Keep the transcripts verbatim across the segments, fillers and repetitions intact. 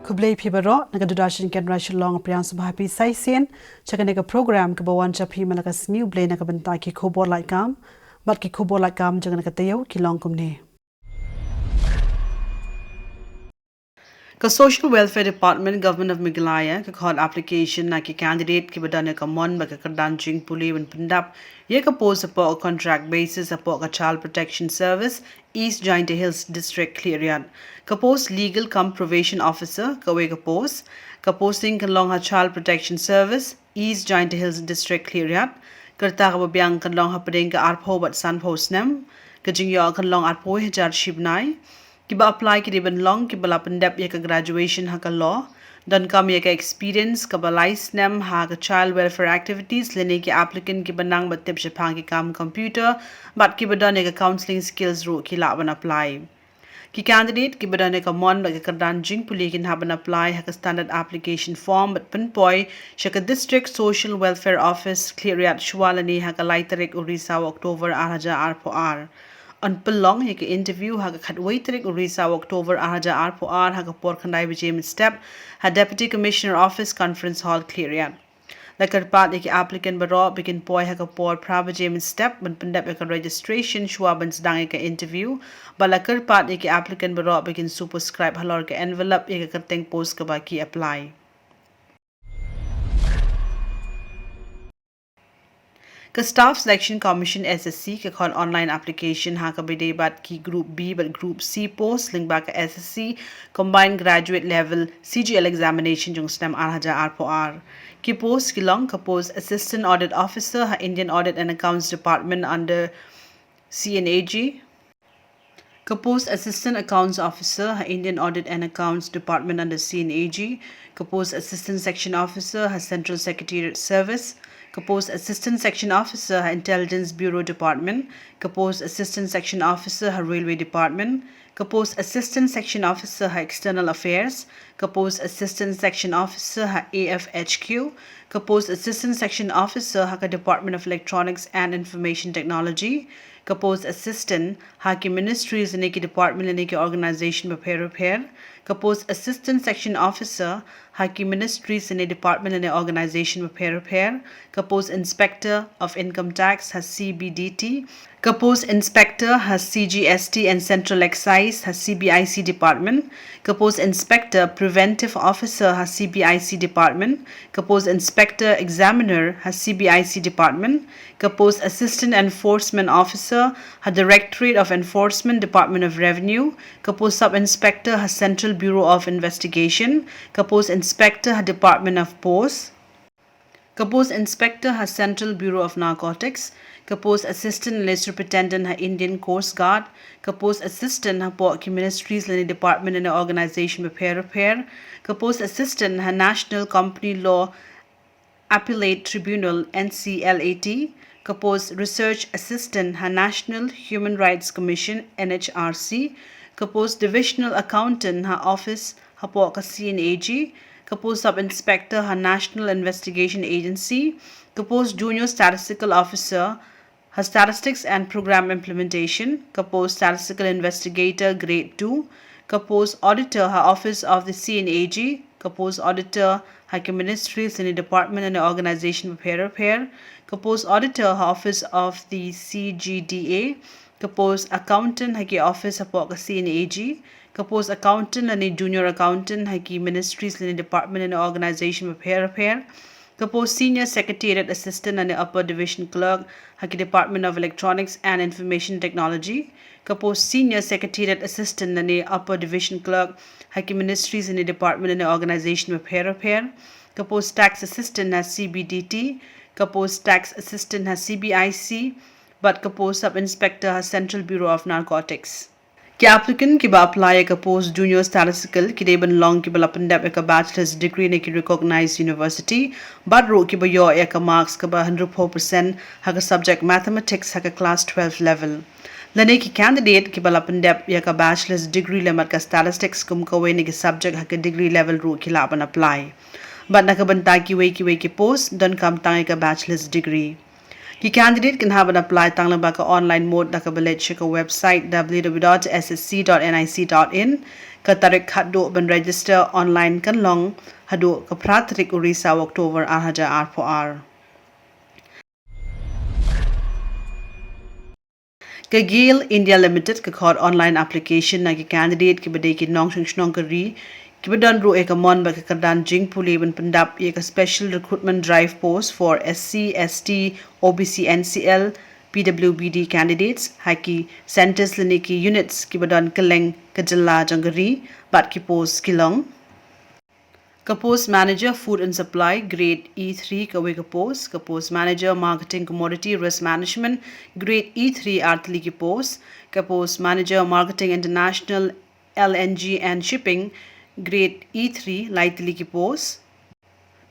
Khublei phi baroh, na ka Doordarshan Kendra Shillong, Priang Subhapi Saisen, cha kane ka program kaba wan cha phi man la ka Sngi U Blei na ka bynta ki khubor laitkam, bad ki khubor laitkam jong kane ka taïew ki long kumne. Ka Social Welfare Department, Government of Meghalaya, ka khot application na ki candidate kiba don ïa ka mon bad ka kyrdan jingpule ban pyndap ïa ka post hapoh ka contract basis hapoh ka Child Protection Service, East Jaintia Hills District, Khliehriat. Ka post Legal cum Probation Officer, kawei ka post. Ka posting kan long ha Child Protection Service, East Jaintia Hills District, Khliehriat. Ka rta kaba biang kan long hapdeng ka arphew bad sanphew snem. Ka jingïoh kan long arphew hajar shibnai. Kiba apply ki dei ban long kiba la pyndep ïa ka graduation ha ka law, donkam ïa ka experience kaba lai snem ha ka child welfare activities, lane ki applicant kiba nang bad tip shaphang ki kam computer, bad kiba don ïa ka counselling skills ruh ki lah ban apply. Ki candidate kiba don ïa ka mon bad ka kyrdan jingpule kin hap ban apply ha ka standard application form bad pynpoi sha ka District Social Welfare Office, Khliehriat, shwa lane ha ka lai tarik u Risaw October ar hajar arphew ar. Yn pynlong ïa ka interview ha ka khatwei tarik u Risaw October ar hajar arphew ar ha ka por khyndai baje mynstep ha Deputy Commissioner Office, Conference Hall, Khliehriat. La kyrpad ïa ki applicant baroh ba kin poi ha ka por phra baje mynstep ban pyndep ïa ka registration shwa ban sdang ïa ka interview. Bad la kyrpad ïa ki applicant baroh ba kin superscribe halor ka envelope ïa ka kyrteng post kaba ki apply. Ka Staff Selection Commission, S S C, ka khot online application ha kaba ïadei bad ki Group B bad Group C post lyngba ka S S C Combined Graduate Level, C G L, Examination jong u snem ar hajar arphew ar. Ki post ki long ka post Assistant Audit Officer ha Indian Audit and Accounts Department under C and A G, ka post Assistant Accounts Officer ha Indian Audit and Accounts Department under C and A G, ka post Assistant Section Officer ha Central Secretariat Service, ka post Assistant Section Officer ha Intelligence Bureau Department, ka post Assistant Section Officer ha Railway Department, ka post Assistant Section Officer ha External Affairs, ka post Assistant Section Officer ha A F H Q, ka post Assistant Section Officer ha ka Department of Electronics and Information Technology, ka post Assistant ha ki ministries ne ki department ne ki organization bapher bapher, ka post Assistant Section Officer ha ki ministries ne department ne organization bapher bapher, ka post Inspector of Income Tax ha C B D T, ka post Inspector ha C G S T and Central Excise ha C B I C Department, ka post Inspector Preventive Officer ha C B I C Department, ka post Inspector Examiner ha C B I C Department, ka post Assistant Enforcement Officer ha Directorate of Enforcement, Department of Revenue, ka post Sub Inspector ha Central Bureau of Investigation, ka post Inspector ha Department of Post, ka post Inspector ha Central Bureau of Narcotics, ka post Assistant Superintendent ha Indian Coast Guard, ka post Assistant hapoh ki ministries lane department lane organization bapher bapher, ka post Assistant ha National Company Law Appellate Tribunal, N C L A T, ka post Research Assistant ha National Human Rights Commission, N H R C, ka post Divisional Accountant ha Office hapoh ka C and A G, ka post Sub Inspector ha National Investigation Agency, ka post Junior Statistical Officer ha Statistics and Program Implementation, ka post Statistical Investigator Grade two, ka post Auditor ha Office of the C and A G, ka post Auditor ha ki ministries ne department ne organization bapher bapher, ka post Auditor ha Office of the C G D A, ka post Accountant ha ki office hapoh ka C and A G, ka post Accountant lane Junior Accountant ha ki ministries lane department lane organization bapher bapher, ka post Senior Secretariat Assistant lane Upper Division Clerk ha ki Department of Electronics and Information Technology, ka post Senior Secretariat Assistant lane Upper Division Clerk ha ki ministries lane department lane organization bapher bapher, ka post Tax Assistant ha C B D T, ka post Tax Assistant ha C B I C, bad ka post Sub Inspector ha Central Bureau of Narcotics. Ki applicant kiba apply ïa ka post Junior Statistical ki dei ban long kiba la pyndep ïa ka bachelor's degree na ki recognized university, bad ruh kiba ïoh ïa ka marks kaba hynriewphew percent ha ka subject Mathematics ha ka class twelve level. Lane ki candidate kiba la pyndep ïa ka bachelor's degree lem bad ka Statistics kum kawei na ki subject ha ka degree level ruh ki lah ban apply. Bad na ka bynta kiwei kiwei ki post donkam tang ïa ka bachelor's degree. Ki candidate kin hap ban apply tang lyngba ka online mode da kaba leit sha ka website w w w dot s s c dot n i c dot in. Ka tarik khatduh ban register online kan long haduh ka phra tarik u Risaw October ar hajar arphew ar. Ka GAIL India Limited ka khot online application na ki candidate kiba dei ki nongshong shnong ka ri kiba don ruh ïa ka mon bad ka kyrdan jingpule ban pyndap ïa ka special recruitment drive post for S C, S T, O B C, N C L, P W B D candidates ha ki centres lane ki units kiba don kylleng ka jylla jong ka ri. Bad ki post ki long: ka post Manager Food and Supply, Grade E three, kawei ka post; ka post Manager Marketing Commodity Risk Management, Grade E three, ar tylli ki post; ka post Manager Marketing International, L N G and Shipping, Grade E three, lai tylli ki post;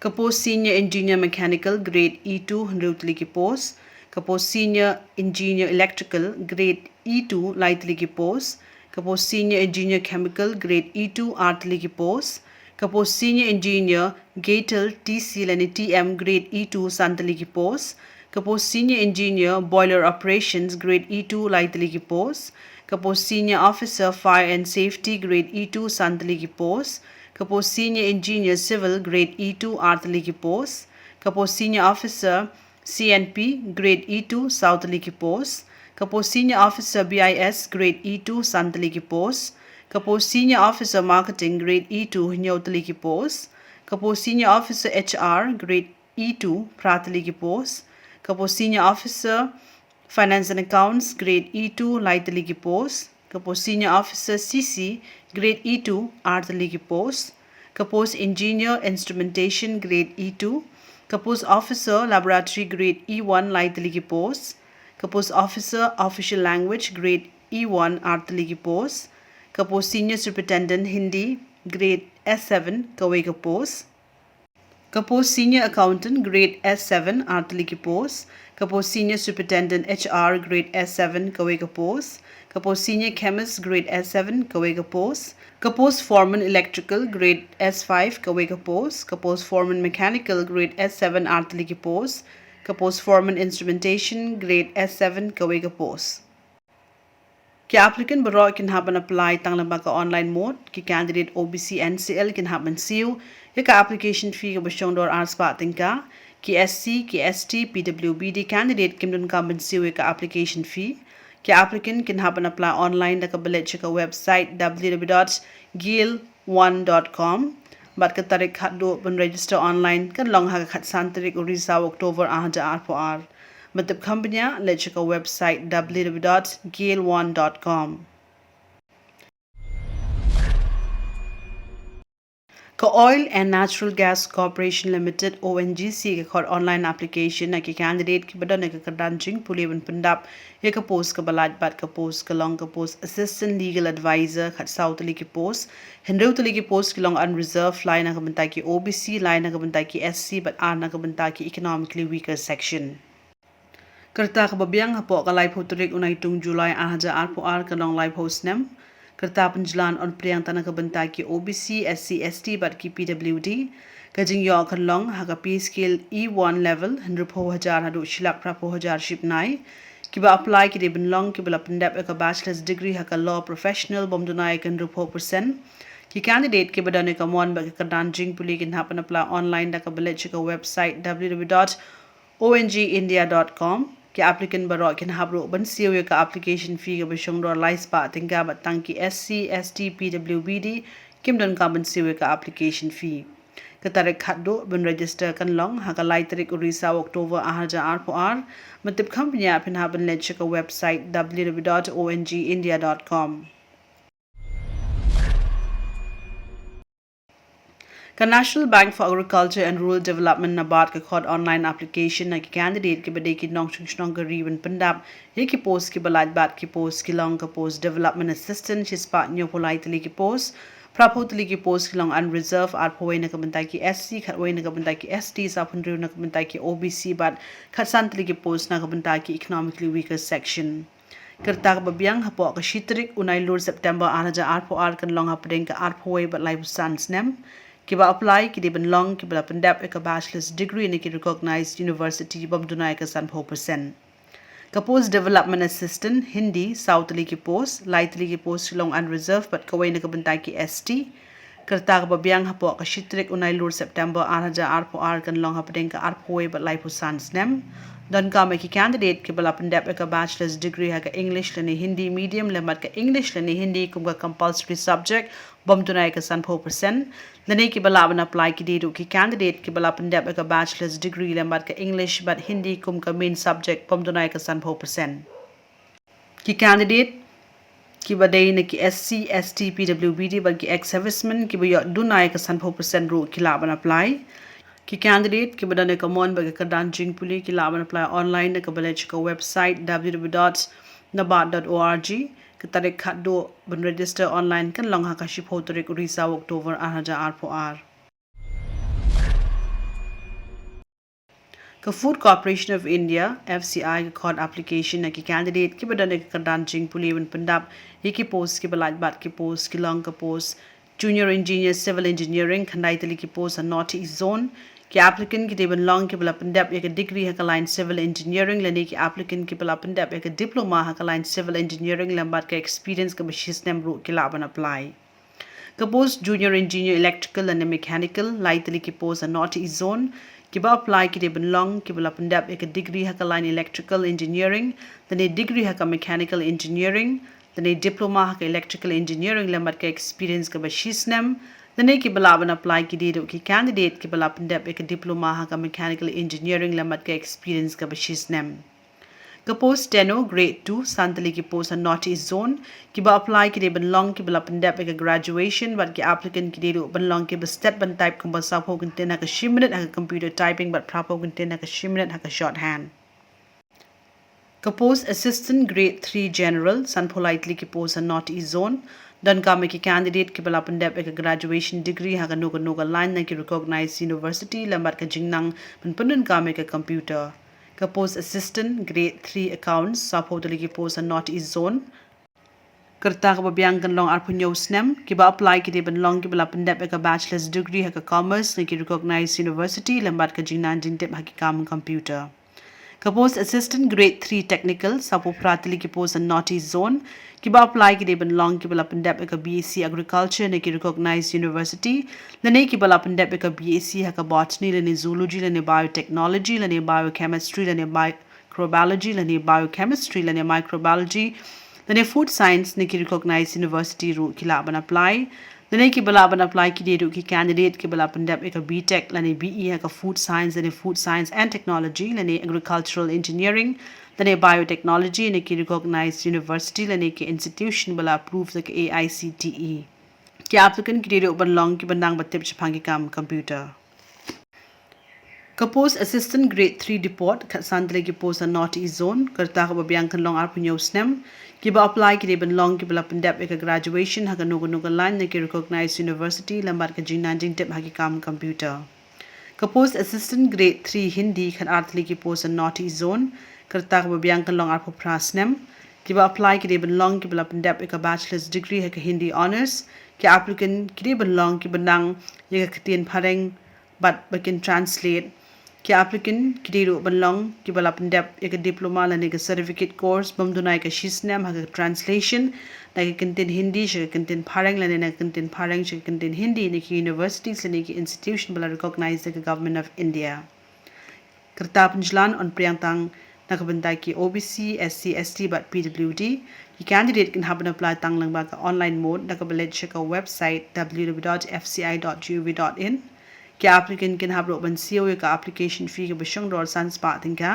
ka post Senior Engineer Mechanical, Grade E two, hynriew tylli ki post; ka post Senior Engineer Electrical, Grade E two, lai tylli ki post; ka post Senior Engineer Chemical, Grade E two, ar tylli ki post; ka post Senior Engineer Gatal, T C lane T M, Grade E two, san tylli ki post; ka post Senior Engineer Boiler Operations, Grade E two, lai tylli ki post; ka post Senior Officer Fire and Safety, Grade E two, san tylli ki post; ka post Senior Engineer Civil, Grade E two, ar tylli ki post; ka post Senior Officer C and P, Grade E two, saw tylli ki post; ka post Senior Officer B I S, Grade E two, san tylli ki post; ka post Senior Officer Marketing, Grade E two, hynñiew tylli ki post; ka post Senior Officer H R, Grade E two, phra tylli ki post; ka post Senior Officer Finance and Accounts, Grade E two, lai tylli ki post; ka post Senior Officer C C, Grade E two, ar tylli ki post; ka post Engineer Instrumentation, Grade E two; ka post Officer Laboratory, Grade E one, lai tylli ki post; ka post Officer Official Language, Grade E one, ar tylli ki post; ka post Senior Superintendent Hindi, Grade S seven, kawei ka post; ka post Senior Accountant, Grade S seven, ar tylli ki post; ka post Senior Superintendent H R, Grade S seven, kawei ka post; ka post Senior Chemist, Grade S seven, kawei ka post; ka post Foreman Electrical, Grade S five, kawei ka post; ka post Foreman Mechanical, Grade S seven, ar tylli ki post; ka post Foreman Instrumentation, Grade S seven, kawei ka post. Ki applicant baroh kin hap ban apply tang lyngba ka online mode. Ki candidate O B C N C L kin hap ban siew ïa ka application fee kaba shong dor ar spah tyngka. Ki S C, ki S T, P W B D candidate kim donkam ban siew ïa ka application fee. Ki applicant kin hap ban apply online da kaba leit sha ka website w w w dot gail one dot com. Bad ka tarik khatduh ban register online kan long ha ka khatsan tarik u Risaw October ar hajar arphew ar. Ban tip kham bniah, leit sha ka website w w w dot gail one dot com. Ka Oil and Natural Gas Corporation Limited, O N G C, ka khot online application na ki candidate kiba don ïa ka kyrdan jingpule ban pyndap ïa ka post kaba lait bad ka post ka long ka post Assistant Legal Advisor, khatsaw tylli ki post. Hynriew tylli ki post ki long unreserved, lai na ka bynta ki O B C, lai na ka bynta ki S C bad ar na ka bynta ki economically weaker section. Ka rta kaba biang hapoh ka laiphew tarik u Naitung July ar hajar arphew ar kan long laiphew snem. Ka rta pynjlan yn pdiang tang na ka bynta ki O B C, S C, S T bad ki P W D. Ka jingïoh kan long ha ka pay scale E one level, hynriewphew hajar haduh shi lak phraphew hajar shibnai. Kiba apply ki dei ban long kiba la pyndep ïa ka bachelor's degree ha ka law professional bym duna ïa ka hynriewphew percent. Ki candidate kiba don ïa ka mon bad ka kyrdan jingpule kin hap ban apply online da kaba leit sha ka website w w w dot o n g india dot com. Ki applicant baroh kin hap ruh ban siew ïa ka application fee kaba shong dor lai spah tyngka bad tang ki S C, S T, P W B D kim donkam ban siew ïa ka application fee. Ka tarik khatduh ban register kan long ha ka lai tarik u Risaw October ar hajar arphew ar. Ban tip kham bniah phin hap ban leit sha ka website w w w dot o n g india dot com. Ka National Bank for Agriculture and Rural Development, NABARD, ka khot online application na ki candidate kiba dei ki nongshong shnong ka ri ban pyndap ïa ki post kiba lait bad ki post ki long ka post Development Assistant, shispah hynñiewphew lai tylli ki post, phraphew tylli ki post ki long unreserved, arphew wei na ka bynta ki S C, khatwei na ka bynta ki S T, sawphew hynriew na ka bynta ki O B C bad khatsan tylli ki post na ka bynta ki economically weaker section. Ka rta kaba biang hapoh ka shi tarik u Nailur September ar hajar arphew ar kan long hapdeng ka arphew wei bad laiphew san snem. Kiba apply ki dei ban long kiba la pyndep ïa ka bachelor's degree na ki recognized university bym duna ïa ka sanphew percent. Ka post Development Assistant Hindi, saw tylli ki post, lai tylli ki post ki long unreserved bad kawei na ka bynta ki S T. Ka rta kaba biang hapoh ka shi tarik u Nailur September ar hajar arphew ar kan long hapdeng ka arphew wei bad laiphew san snem. Donkam ïa ki candidate kiba la pyndep ïa ka bachelor's degree ha ka English lane Hindi medium lem bad ka English lane Hindi kum ka compulsory subject bym duna ïa ka sanphew percent, lane kiba lah ban apply ki dei ruh ki candidate kiba la pyndep ïa ka bachelor's degree lem bad ka English bad Hindi kum ka main subject bym duna ïa ka sanphew percent. Ki candidate kiba dei na ki S C, S T, P W B D bad ki ex-servicemen kiba ïoh duna ïa ka sanphew percent ruh ki lah ban apply. Ki candidate kiba don ïa ka mon bad ka kyrdan jingpule ki lah ban apply online na kaba leit sha ka website w w w dot nabaard dot org. Ka tarik khatduh ban register online kan long ha ka shiphew tarik u Risaw October ar hajar arphew ar. Ka Food Corporation of India, F C I, ka khot application na ki candidate kiba don ïa ka kyrdan jingpule ban pyndap ïa ki post kiba lait bad ki post ki long ka post Junior Engineer Civil Engineering, khyndai tylli ki post ha North East Zone. Ki applicant ki dei ban long kiba la pyndep ïa ka degree ha ka line Civil Engineering lane ki applicant kiba la pyndep ïa ka diploma ha ka line Civil Engineering lem bad ka experience kaba shi snem ruh ki lah ban apply. Ka post Junior Engineer Electrical lane Mechanical, lai tylli ki post ha North East Zone. Kiba apply ki dei ban long kiba la pyndep ïa ka degree ha ka line Electrical Engineering lane degree ha ka Mechanical Engineering lane diploma ha ka Electrical Engineering lem bad ka experience kaba shi snem, lane kiba lah ban apply ki dei ruh ki candidate kiba la pyndep ïa ka diploma ha ka Mechanical Engineering lem bad ka experience kaba shi snem. Ka post Steno Grade two, san tylli ki post ha North East Zone. Kiba apply ki dei ban long kiba la pyndep ïa ka graduation bad ki applicant ki dei ruh ban long kiba stet ban type kumba sawphew kyntien ha ka shi minit ha ka computer typing bad phraphew kyntien ha ka shi minit ha ka shorthand. Ka post Assistant Grade three General, sanphew lai tylli ki post ha North East Zone. Donkam ïa ki candidate kiba la pyndep ïa ka graduation degree ha kano kano ka line na ki recognized university lem bad ka jingnang ban pyndonkam ïa ka computer. Ka post Assistant Grade three Accounts, sawphew tylli ki post ha North East Zone. Ka rta kaba biang kan long arphew hynñiew snem. Kiba apply ki dei ban long kiba la pyndep ïa ka bachelor's degree ha ka Commerce na ki recognized university lem bad ka jingnang jingtip ha ki kam computer. Ka post Assistant Grade three Technical, sawphew phra tylli ki post ha North East Zone. Kiba apply ki dei ban long kiba la pyndep ïa ka B S c Agriculture na ki recognized university lane kiba la pyndep ïa ka B S c ha ka Botany lane Zoology lane Biotechnology lane Biochemistry lane Microbiology lane Biochemistry lane Microbiology lane Food Science na ki recognized university ruh ki lah ban apply. Lane kiba lah ban apply ki dei ruh ki candidate kiba la pyndep ïa ka B Tech lane B E ha ka Food Science lane Food Science and Technology lane Agricultural Engineering lane Biotechnology na ki recognized university lane ki institution ba la approve da ka A I C T E. Ki applicant ki dei ruh ban long kiba nang ba tip shaphang ki kam computer. Ka post Assistant Grade three Depot, khatsan tylli ki post ha North East Zone. Ka rta kaba biang kan long arphew hynñiew snem. Kiba apply ki dei ban long kiba la pyndep ïa ka graduation ha kano kano ka line na ki recognized university lem bad ka jingnang jingtip ha ki kam computer. Ka post Assistant Grade three Hindi, khatar tylli ki post ha North East Zone. Ka rta kaba biang kan long arphew phra snem. Kiba apply ki dei ban long kiba la pyndep ïa ka bachelor's degree ha ka Hindi Honours. Ki applicant ki dei ban long kiba nang ïa ka ktien phareng bad ba kin translate. Ki applicant ki dei ruh ban long kiba la pyndep ïa ka diploma lane ka certificate course bym duna ïa ka shi snem ha ka translation na ka kyntien Hindi sha ka kyntien phareng lane na ka kyntien phareng sha ka kyntien Hindi na ki universities lane ki institution ba la recognize da ka Government of India. Ka rta pynjlan yn pdiang tang na ka bynta ki O B C, S C, S T bad P W D. Ki candidate kin hap ban apply tang lyngba ka online mode da kaba leit sha ka website w w w dot f c i dot g o v dot in. Ki applicant kin hap ruh ban siew ïa ka application fee kaba shong dor san spah tyngka.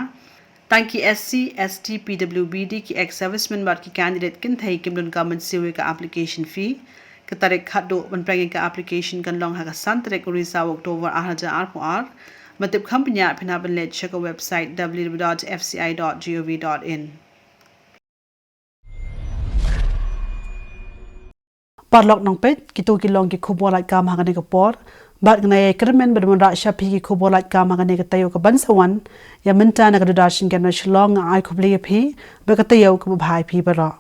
Tang ki S C, S T, P W B D, ki ex-servicemen bad ki candidate kynthei kim donkam ban siew ïa ka application fee. Ka tarik khatduh ban pdiang ïa ka application kan long ha ka san tarik u Risaw October ar hajar arphew ar. Ban tip kham bniah phin hap ban leit sha ka website w w w dot f c i dot g o v dot in. Paralok nongpeit, kito ki long ki khubor lait kam ha kane ka por. Bad ngan ïa kyrmen ban wanrah sha phi ki khubor lait kam ha kane ka taïew kaban sa wan. Ïa mynta na ka Doordarshan Canara Shillong nga ai khublei ïa phi bad ka taïew kaba bha ïa phi baroh.